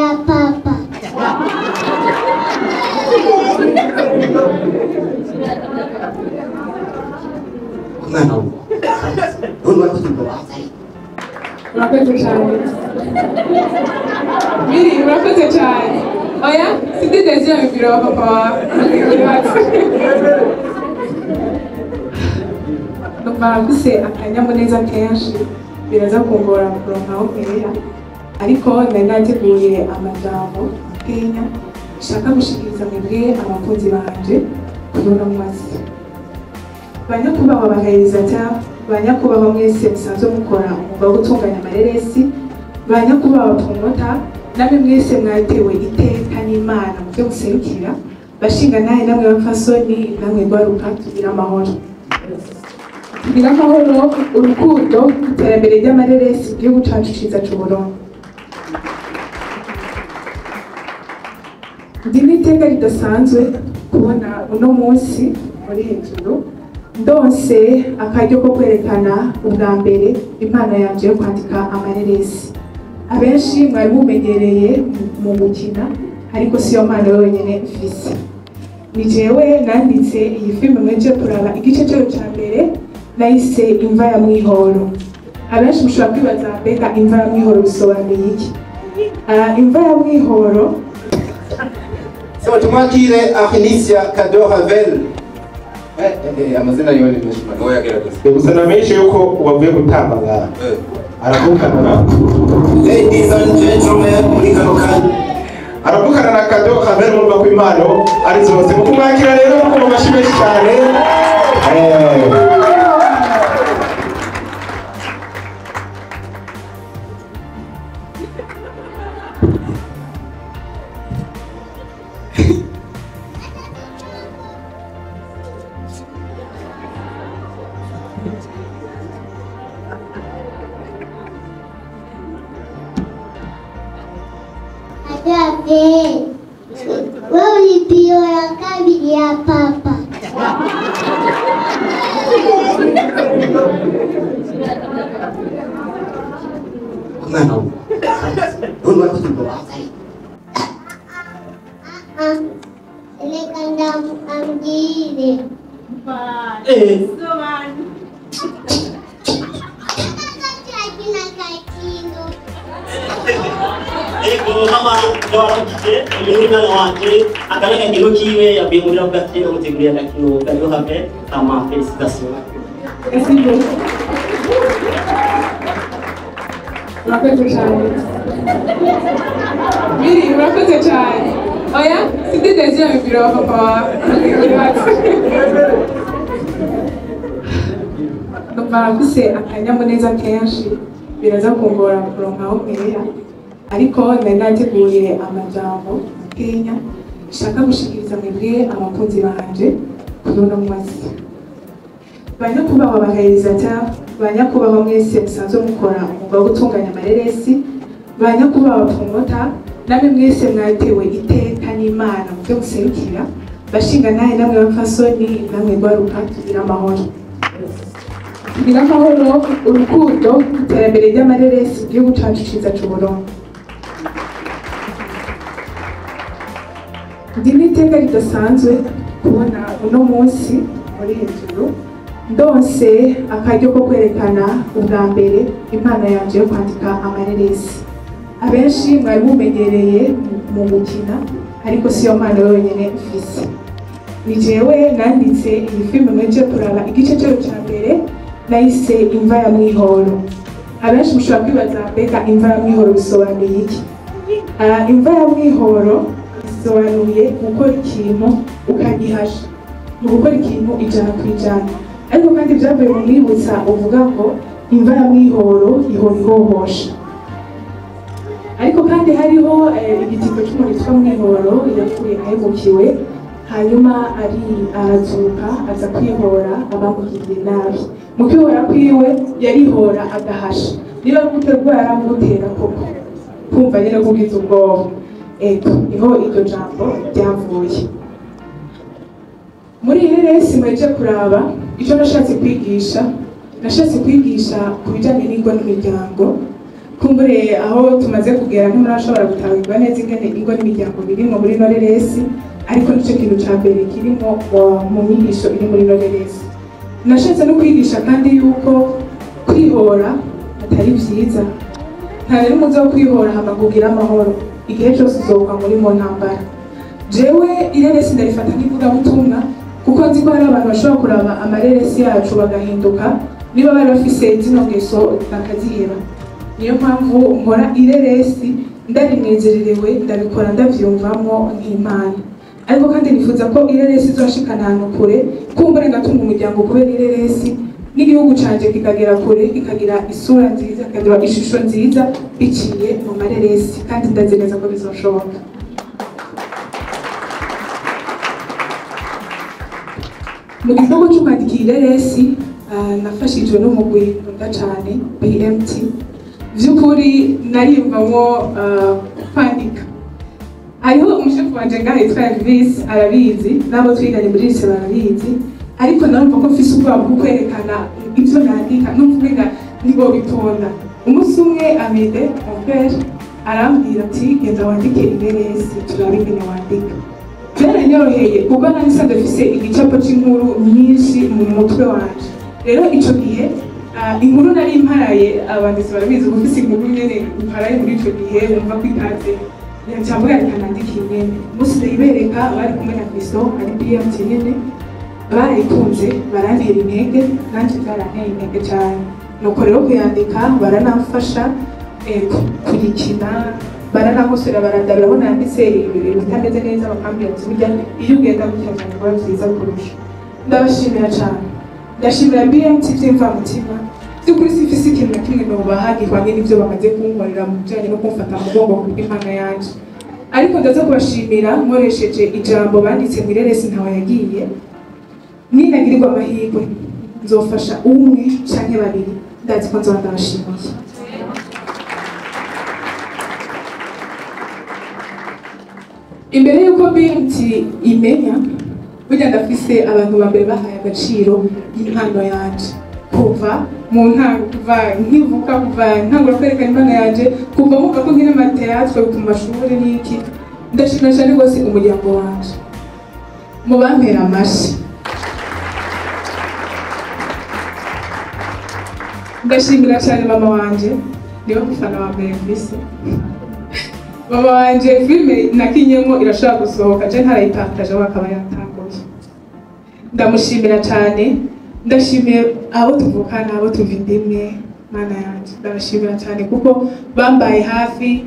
ya papa. Umwana wawe none warakoze umugabo. Murakoze cyane Miri, murakoze cyane. Oya, sindi deuxième biro wa papa wawe. Numva mfise akanyamuneza kenshi, biraza kungora kuronka aho mpera, ariko nari nateguye amajambo kenya nshaka gushikiriza mwebwe abakunzi banje kuri uno munsi. Banyakubahwa ba réalisateur, banyakubahwa mwese musanzwe mukora umwuga wo gutunganya amareresi, banyakubahwa promoter, namwe mwese mwatewe iteka n'Imana mu byo muserukira, bashinga naye namwe bapfasoni namwe gwaruka, tugira amahoro. Tugira amahoro, urukundo, iterambere ry'amareresi mu gihugu cacu ciza c'Uburundi. Ndi n'iteka ridasanzwe kubona uno munsi muri hejuru ndonse akaryo ko kwerekana ubwa mbere impano yanje yo kwandika amareresi. Abenshi mwari mumenyereye mu gukina, ariko siyo mpano yonyene mfise. Ni jewe nanditse iyi filime mweje kuraba igice cyayo ca mbere, nayise Imva ya Mwihoro. Abenshi mushobora kwibaza mbega Imva ya Mwihoro bisobanuye iki? Imva ya Mwihoro. Sawa, tumwakire Arnisia Kado Ravel. Amazina yiwe ni menshi mano. Oya gerageza. Gusa na menshi yuko wavuye gutamba ngaha. Aravukana na Ladies and gentlemen, muri kano kanya aravukana na Kado Ravel, murumva ko impano ari zose. Mu kumwakira rero mu mashyi menshi cyane. Adabe, wewe uri piyo ya kabiri ya papa. Umwana wawe none warakoze umugabo. Reka ndamubwire. Ego mama ndabaramukije, uyu ni umwana wanje akana gakino kiwe yavuye muri avuga ati namuteguriye agakino Kado Ravel, ama félicitations. Merci beaucoup. Murakoze cyane Miri, murakoze cyane. Oya, sindi deuxième biro wa papa wawe. Numva mfise akanyamuneza kenshi, biraza kungora kuronka aho mpera, ariko nari nateguye amajambo kenya nshaka gushikiriza mwebwe abakunzi banje kuri uno munsi. Banyakubahwa ba réalisateur, banyakubahwa mwese musanzwe mukora umwuga wo gutunganya amareresi, banyakubahwa promoter, namwe mwese mwatewe iteka n'Imana mu byo muserukira, bashinga naye namwe bapfasoni namwe gwaruka, tugira amahoro. Tugira amahoro, urukundo, iterambere ry'amareresi mu gihugu cacu ciza c'Uburundi. Ndi n'iteka ridasanzwe kubona uno munsi muri hejuru ndonse akaryo ko kwerekana ubwa mbere impano yanje yo kwandika amareresi. Abenshi mwari mumenyereye mu gukina, ariko siyo mpano yonyene mfise. Ni jewe nanditse iyi filime mweje kuraba igice cyayo ca mbere, nayise Imva ya Mwihoro. Abenshi mushobora kwibaza mbega Imva ya Mwihoro bisobanuye iki? Imva ya Mwihoro bisobanuye gukora ikintu ukagihasha, ni ugukora ikintu 100%. Ariko kandi byavuye mu mwibutsa uvuga ngo imva ya Mwihoro ihora ihohosha. Ariko kandi hariho igitito cy'umuntu witwa Mwihoro yapfuye ahemukiwe, hanyuma ari arazuka aza kwihora abamugiriye nabi. Mu kwihora kwiwe yarihora agahasha, niba guterwa yaramutera koko, kumva nyine kugize ubwoba. Ego niho iryo jambo ryavuye. Muri iyi resi mweje kuraba icyo nashatse kwigisha, nashatse kwigisha ku bijyanye n'ingo n'imiryango, Kumbure aho tumaze kugera ntimurashobora gutahurwa neza ingene ingo n'imiryango birimo muri ino reresi, ariko nicyo kintu ca mbere kirimo mu nyigisho iri muri ino reresi. Nashatse no kwigisha kandi yuko kwihora atari vyiza. Nta rero umuze wo kwihora hama ngo ugire amahoro, igihe cose uzoba muri mu ntambara. Jewe ireresi ndarifata nk'ivugabutumwa, kuko nzi ko hari abantu bashobora kuraba amareresi yacu bagahinduka niba bari bafise zino ngeso bakaziheba. Niyo mpamvu nkora ireresi ndabinezererewe, ndabikora ndavyumvamwo nk'Imana. Ariko kandi nifuza ko ireresi izoshikana ahantu kure, kumbure ngatunga umuryango kubera ireresi, n'igihugu canje kikagera kure, kikagira isura nziza, kikagira ishusho nziza biciye mu mareresi, kandi ndazi neza ko bizoshoboka. Mu gikorwa cyo kwandika ireresi, nafashijwe n'umugwi nkunda cane BMT. Vy'ukuri nariyumvamwo kwandika. Hariho umushefu wanje ngaha yitwa Elvis, arabizi, n'abo twiganye muri lycée barabizi, ariko narumva ko mfise ubwoba bwo kwerekana ivyo nandika, numva umenga nibo bitonda. Umunsi umwe Amede, mon père, arambwira ati genda wandike ireresi turabe ingene wandika. Byaranyoroheye kuko nari nsanzwe mfise igicapo c'inkuru nyinshi mu mutwe wanje. Rero ico gihe inkuru nari mparaye, abanditsi barabizi, uba ufise inkuru nyene mparaye muri ico gihe wumva ko ikaze, cyangwa reka nandike nyene. Umunsi ndayibereka bari kumwe na Kristo ari BMT nyene, barayikunze barantera intege, nanje byaranteye intege cane. Nuko rero kuyandika baranamfasha kuyikina, baranakosora, barandabira aho nanditse ibintu bitameze neza, bakambwira ati burya iyo ugenda gutya biba vyiza kurusha. Ndabashimira cane, ndashimira BMT by'imvamutima. By'ukuri simfise ikintu na kimwe nobaha gihwanye n'ivyo bamaze kunkorera mu bijanye no kumfata mu mugongo kubw'impano yanje. Ariko ndaza kubashimira nkoresheje ijambo banditse mu ireresi ntawe yagiye, ninagirirwa amahirwe nzofasha umwe canke babiri, ndazi ko nzoba ndabashimiye. Imbere y'uko BMT imenya, burya ndafise abantu ba mbere bahaye agaciro impano yanje. Kuva mu ntango, kuva nkivuka, kuva ntangura kwerekana impano yanje, kuva mvuga ko nkina amateatre ku mashuri n'iki, ndashimira cyane rwose umuryango wanje. Mubampera amashi. Ndashimira cyane mama wanje, niwe mufana wa mbere mfise. Mama wanje filime nakinyemo irashobora gusohoka, je ntarayipartage we akaba yatanguye. Ndamushimira cyane, ndashimiye abo tuvukana, abo tuva indimwe, mana yanje, ndabashimira cyane kuko bambaye hafi.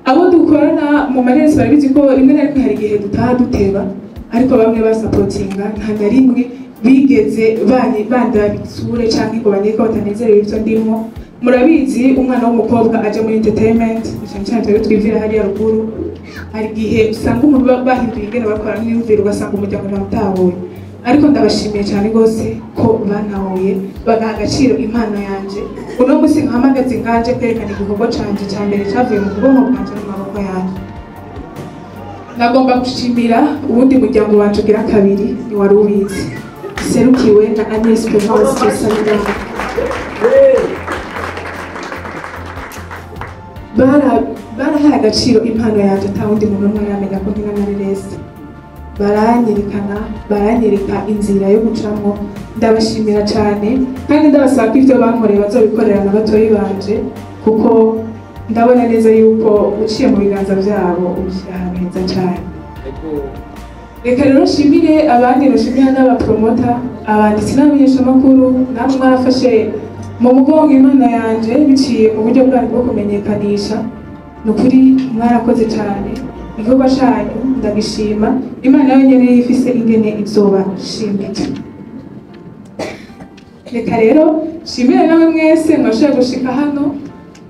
Abo dukorana mu mareresi barabizi ko rimwe na rimwe hari igihe dutaha duteba, ariko bamwe basapotinga, nta na rimwe bigeze bandaba isure canke ngo banyereke ko batanezerewe ivyo ndimo. Murabizi umwana w'umukobwa aje muri entertainment, cyane cyane twebwe twivira hariya ruguru, hari igihe usanga umuntu bahinduye ingene bakora n'imyumvire, ugasanga umuryango ntawutahuye. Ariko ndabashimiye cyane rwose ko bantahuye, bagaha agaciro impano yanje. Uno munsi nkahamagaze nkanje kwerekana igikorwa canje ca mbere cavuye mu bwonko bwanje no mu maboko yanje. Nagomba gushimira uwundi muryango wanje ugira kabiri, ni wari ubizi, serukiwe na Agnes Provence Sabidana. Barahaye agaciro impano yanje, ata wundi muntu n'umwe aramenya ko nkina amareresi. Baranyerekana, baranyereka inzira yo gucamwo, ndabashimira cyane kandi ndabasaba ko ivyo bankoreye bazobikorera na batoyi banje, kuko ndabona neza yuko uciye mu biganza vyabo ubishyira ahantu heza cyane. Reka rero nshimire abandi, nshimire n'abapromota, abanditsi n'abamenyeshamakuru, namwe mwarafashe mu mugongo impano yanje biciye mu buryo bwanyu bwo kumenyekanisha. Ni ukuri mwarakoze cyane, igikorwa cyanyu ndagishima. Imana yonyine ifise ingene izobashimira. Reka rero nshimire namwe mwese mwashoboye gushika hano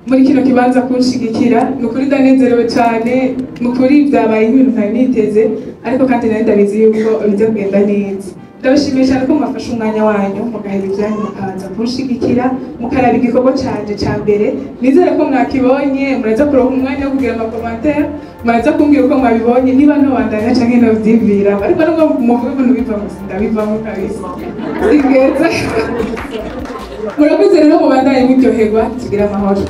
muri kino kibanza kunshigikira. Ni ukuri ndanezerewe cyane, ni ukuri byabaye nk'ibintu ntari niteze, ariko kandi nari ndabizi yuko biza kugenda neza. Ndabashimiye cyane ko mwafashe umwanya wanyu mugahera ibyanyu mukabanza kunshigikira, mukaraba igikorwa canje ca mbere. Nizere ko mwakibonye, muraza kuronka umwanya wo kugira amakomantere, muraza kumbwira uko mwabibonye, niba nobandanya canke novyibwira, ariko nubwo muvuga ibintu bivamo sindabivamo kabisa. Singeza. Murakoze rero, mubandanye muryoherwa, tugire amahoro.